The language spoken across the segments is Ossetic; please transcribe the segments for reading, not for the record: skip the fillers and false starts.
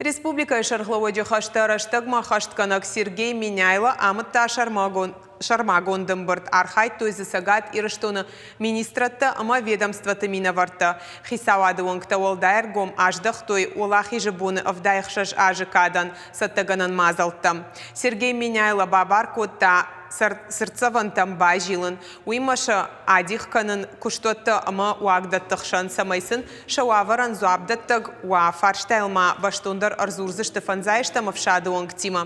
Республикӕйы сӕргълӕууӕджы хӕстӕ рӕстӕгмӕ ӕххӕстгӕнӕг Сергей Меняйло амыдта сӕрмагонд ӕмбырд. Архайдтой дзы Цӕгат Ирыстоны министрӕдтӕ ӕмӕ ведомствоты минӕвӕрттӕ. Хицауады уӕнгтӕ уӕлдай ӕргом аздӕхтой Уӕлахизы боны 76 азы кадӕн цӕттӕгӕнӕн мадзӕлттӕм. Сергей Меняйло бабар кодта цыртдзӕвӕнтӕм базилын, уыимӕ сӕ адих кӕнын куыстуӕттӕ ӕмӕ уагдӕтты хсӕн, цӕмӕй сын сӕ уавӕрӕн дзуапдӕттӕг уа. Фарстайыл ма бӕстондӕр ӕрдзурдзысты фӕндзайӕстӕм ӕфсады уӕнгтимӕ.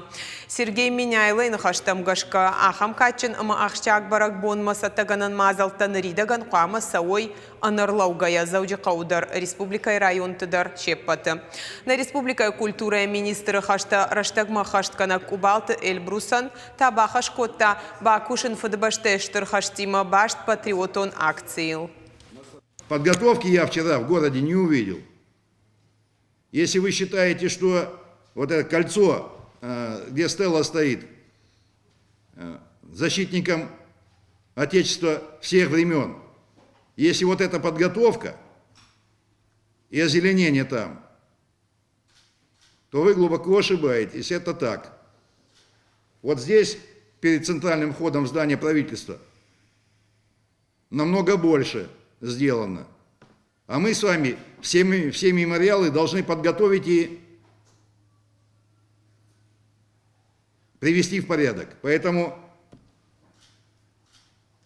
Сергей Меняйлойы ныхӕстӕм гӕсгӕ, ахӕм кадджын ӕмӕ ахсджиаг бӕрӕгбонмӕ цӕттӕгӕнӕн мадзӕлттӕ ныридӕгӕн хъуамӕ цӕуой ӕнӕрлӕугӕйӕ Дзӕуджыхъӕуы дӕр, республикӕйы районты дӕр се ппӕты. Нӕ республикӕйы культурӕйы министры хӕстӕ рӕстӕгмӕ ӕххӕстгӕнӕг Къубалты Эльбрусӕн та бахӕс кодта бакусын Фыдыбӕстӕйы Стыр хӕстимӕ баст патриотон акцийыл. Подготовки я вчера в городе не увидел. Если вы считаете, что вот это кольцо, где стела стоит, защитником Отечества всех времен, если вот эта подготовка и озеленение там, то вы глубоко ошибаетесь. Это так. Вот здесь, перед центральным входом в здание правительства, намного больше сделано. А мы с вами все, все мемориалы должны подготовить и привести в порядок. Поэтому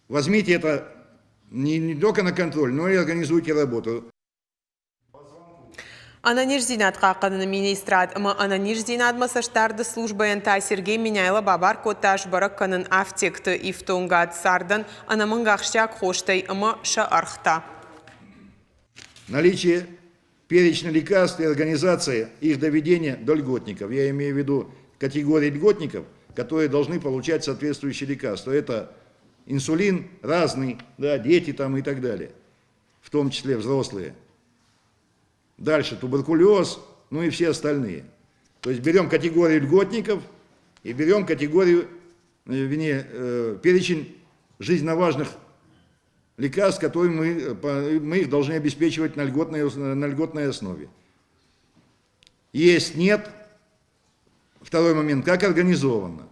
возьмите это не, не только на контроль, но и организуйте работу. Ӕнӕниздзинад хъахъхъӕныны министрад ӕмӕ ӕнӕниздзинадмӕ цӕстдарды службӕйӕн та Сергей Меняйло бабар кодта сбӕрӕг кӕнын афтекты ифтонгад цардӕн ӕнӕмӕнг ахсджиаг хостӕй ӕмӕ сӕ ӕргътӕ. Наличие перечня лекарств и организация их доведения до льготников. Я имею в виду категории льготников, которые должны получать соответствующие лекарства. Это инсулин разный, да, дети там и так далее, в том числе взрослые. Дальше туберкулез, ну и все остальные. То есть берем категорию льготников и берем категорию, вернее, перечень жизненно важных лекарств, которые мы их должны обеспечивать на льготной основе. Есть, нет. Второй момент, как организовано.